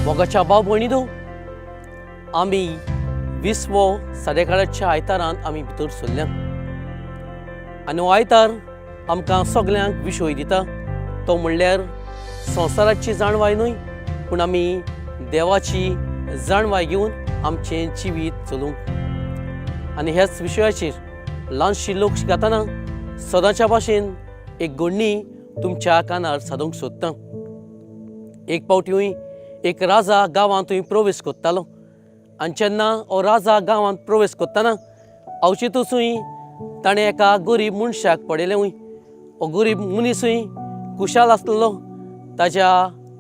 मोगाच्या भाव भयणींनो, आमी विसवो साडेकाराच्या आयतारांत आमी भितर सरल्यात आनी हो आयतार आमकां सगल्यांक विशय दिता तो म्हणल्यार संवसाराची जाणवाय न्हय, पूण आमी देवाची जाणवाय घेवन आमचें जिवीत चलूंक. आनी ह्याच विशयाचेर ल्हानशी लोक गातना सदांच्या भाशेन एक घडणी तुमच्या कानार सादूंक सोदता. एक फावटी एक राजा गांवांतूय प्रवेश करतालो आनी जेन्ना हो राजा गांवांत प्रवेश करतना अवचितूय ताणें एका गरीब मनशाक पळयलें. हो गरीब मनीसूय खुशाल आसलेलो, ताज्या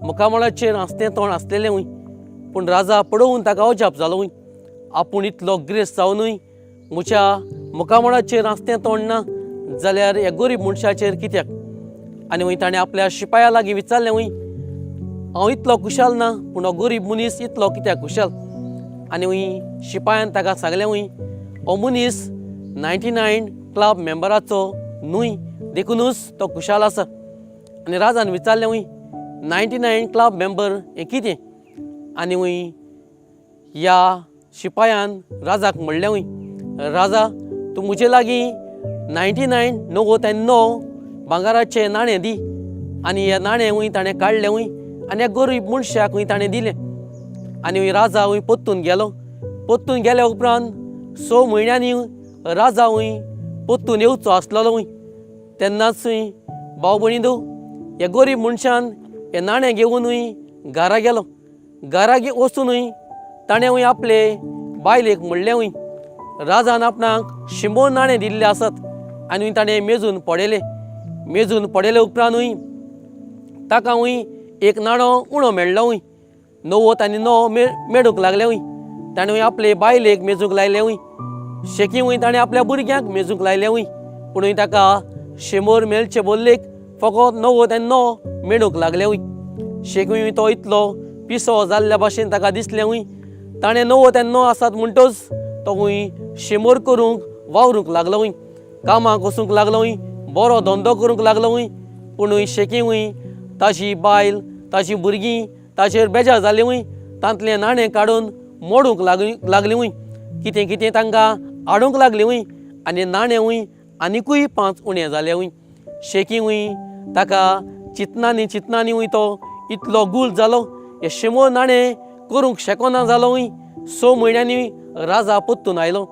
मुखामळाचेर हांसतें तोंड आसलेलें. पूण राजा पळोवन ताका अजाप जालो, आपूण इतलो ग्रेस्त जावनूय म्हज्या मुखामळाचेर हांसतें तोंड ना जाल्यार ह्या गरीब मनशाचेर कित्याक? आनी ताणें आपल्या शिपाया लागीं विचारलें, हांव इतलो खुशाल ना पूण हो गरीब मनीस इतलो कित्याक खुशाल? आनी शिपायान ताका सांगलें, हो मनीस 99 क्लब मेंबराचो न्हय देखुनूच तो खुशाल आसा. आनी राजान विचारलें, 99 क्लब मेंबर हें कितें? आनी ह्या शिपायान राजाक म्हणलें, राजा तूं म्हजे लागीं 99 णव्वद आनी णव भांगराचें नाणें दी. आनी ह्या नाणें ताणें काडलें आनी ह्या गरीब मनशाक ताणें दिलें. आनी राजा परतून गेलो. परतून गेल्या उपरांत 6 म्हयन्यांनी राजा परतून येवचो आसलेलो. तेन्नाच भाव भयणींनो, ह्या गरीब मनशान हें नाणें घेवनूय घरा गेलो. घरा वचूनूय ताणें आपले बायलेक म्हणलें, राजान आपणाक 100 नाणें दिल्ले आसात. आनी ताणें मेजून पळयलें. मेजून पळयले उपरांतूय ताका एक नाणो उणो मेळ्ळो. 90 आनी 9 मेळूंक लागलें. ताणें आपले बायलेक मेजूंक लायलें. शेकीं ताणें आपल्या भुरग्यांक मेजूंक लायलें. पूण ताका 100 मेळचे बदलेक फकत 90 आनी 9 मेळूंक लागलें. शेकीं तो इतलो पिसो जाल्ल्या भाशेन ताका दिसलें. ताणें 90 आनी 9 आसात म्हणटच तो 100 करूंक वावरूंक लागलो, कामाक वचूंक लागलो, बरो धंदो करूंक लागलो. पूण शेकीं ताजी बायल ताजी भुरगीं ताचेर बेजार जालीं. तांतलें नाणें काडून मोडूंक लागलीं. कितें कितें तांकां हाडूंक लागलीं आनी नाणें आनिकूय 5 उणें जालें. शेकीं ताका चिंतनानी चिंतनानी तो इतलो गुल जालो, हे 100 नाणें करूंक शकना जालो. 6 म्हयन्यांनी राजा परतून आयलो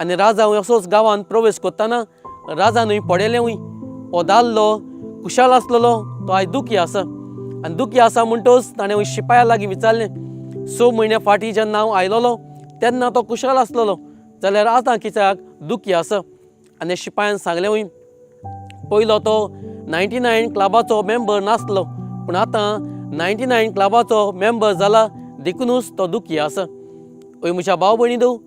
आनी राजा असोच गांवांत प्रवेश करतना राजानूय पळयलें, हो दादलो खुशाल आसलेलो तो आयज दुखी आसा. आनी दुखी आसा म्हणटच ताणें शिपाया लागीं विचारलें, 6 म्हयन्या फाटीं जेन्ना हांव आयलोलो तेन्ना तो खुशाल आसलेलो जाल्यार आतां कित्याक दुखी आसा? आनी शिपायान सांगलें, पयलो तो 99 क्लबाचो मेंबर नासलो पूण आतां 99 क्लबाचो मेंबर जाला देखुनूच तो दुखी आसा. हय म्हज्या भाव भयणींनो,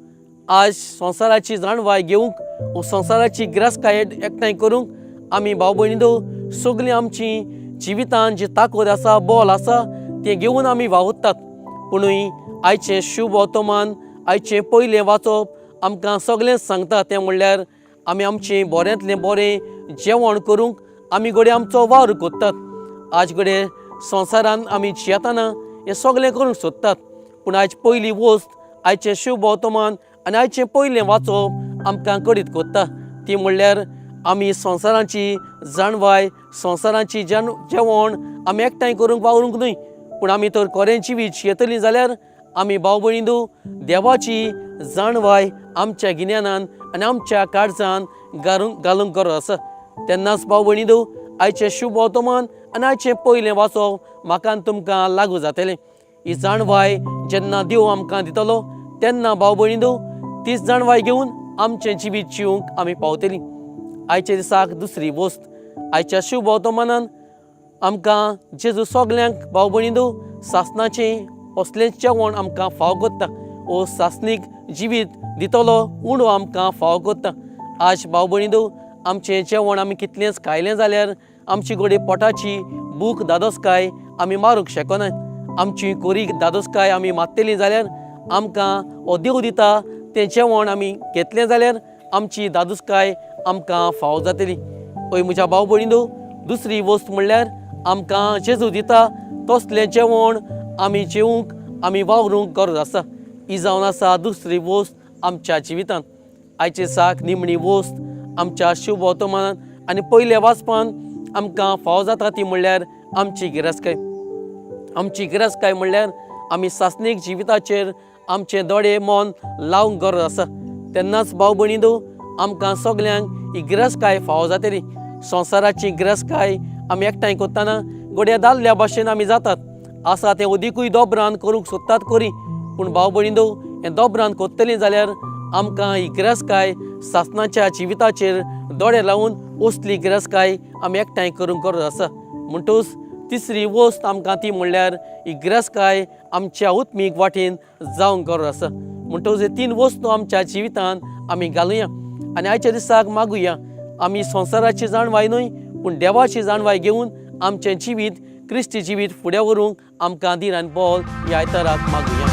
आज संवसाराची जाणवाय घेवंक संवसाराची गिरासकाय एकठांय करूंक आमी भाव भयणींनो सगळीं आमची जिवितान जी ताकद आसा बल आसा तें घेवन आमी वावुरतात. पुणूय आयचें शुभ वर्तमान आयचें पयलें वाचप आमकां सगळेंच सांगता तें म्हणल्यार आमी आमचें बऱ्यांतलें बरें जेवण करूंक आमी घडये आमचो वावर करतात. आज घडये संवसारान आमी जियेतना हें सगळें करूंक सोदतात, पूण आयज पयली वस्त आयचें शुभ वर्तमान आनी आयचें पयलें वाचप आमकां कळीत करता ती म्हणल्यार आमी संवसाराची जाणवाय संवसाराची जेवण आमी एकठांय करूंक वावरूंक न्हय, पूण आमी तर खरें जिवीत जियेतलीं जाल्यार आमी भाव भयणींनो देवाची जाणवाय आमच्या गिन्यानान आनी आमच्या काळजान घालूंक गरज आसा. तेन्नाच भाव भयणींनो आयचें शुभ वर्तमान आनी आयचें पयलें वाचप म्हाका आनी तुमकां लागू जातलें. ही जाणवाय जेन्ना देव आमकां दितलो तेन्ना भाव भयणींनो तीच जाणवाय घेवन आमचें जिवीत जिवंक आमी पावतलीं. आयच्या दिसाक दुसरी वस्त आयच्या शुभ वर्तमानान आमकां जेजू सगल्यांक भाव भयणींनो सासणाचें असलें जेवण आमकां फाव करता, ओ सासणीक जिवीत दितलो उणो आमकां फाव करता. आज भाव भयणींनो आमचें जेवण आमी कितलेंच खायलें जाल्यार आमची घडये पोटाची भूक दादोसकाय आमी मारूंक शकना. आमची कोरी दादोसकाय आमी मारतली जाल्यार आमकां हो देव दिता तें जेवण आमी घेतलें जाल्यार आमची दादोसकाय आमकां फावो जातली. हय म्हज्या भाव भयणींनो, दुसरी वस्त म्हणल्यार आमकां जेजू दिता तसलें जेवण आमी जेवंक आमी वावरूंक गरज आसा. ही जावन आसा दुसरी वस्त आमच्या जिवितांत. आयचे साक निमणी वस्त आमच्या शिववर्तमानान आनी पयल्या वाचपान आमकां फावो जाता ती म्हणल्यार आमची गिरेस्तकाय. आमची गिरेस्तकाय म्हणल्यार आमी सासणीक जिविताचेर आमचे दोळे मन लावंक गरज आसा. तेन्नाच भाव भयणींनो आमकां सगल्यांक ही गिरेस्तकाय फावो जातली. संवसाराची गिरेस्तकाय आमी एकठांय करतना घडये दादल्या भाशेन आमी जातात. आसा तें अदिकूय दोबरान करूंक सोदतात खरी, पूण भाव भयणींनो हें दोबरान करतलीं जाल्यार आमकां ही गिरेस्तकाय सासणाच्या जिविताचेर दोळे लावन असली गिरेस्तकाय आमी एकठांय करूंक गरज आसा. म्हणटूच तिसरी वस्त आमकां ती म्हणल्यार ही गिरेस्तकाय आमच्या उत्मीक वाटेन जावंक गरज आसा. म्हणटकच हे तीन वस्तू आमच्या जिवितांत आमी घालुया आनी आयच्या दिसाक मागुया आमी संवसाराची जाणवाय न्हय पूण देवाची जाणवाय घेवन आमचें जिवीत क्रिस्ती जिवीत फुडें व्हरूंक आमकां धीर आनी बळ ह्या आयताराक मागुया.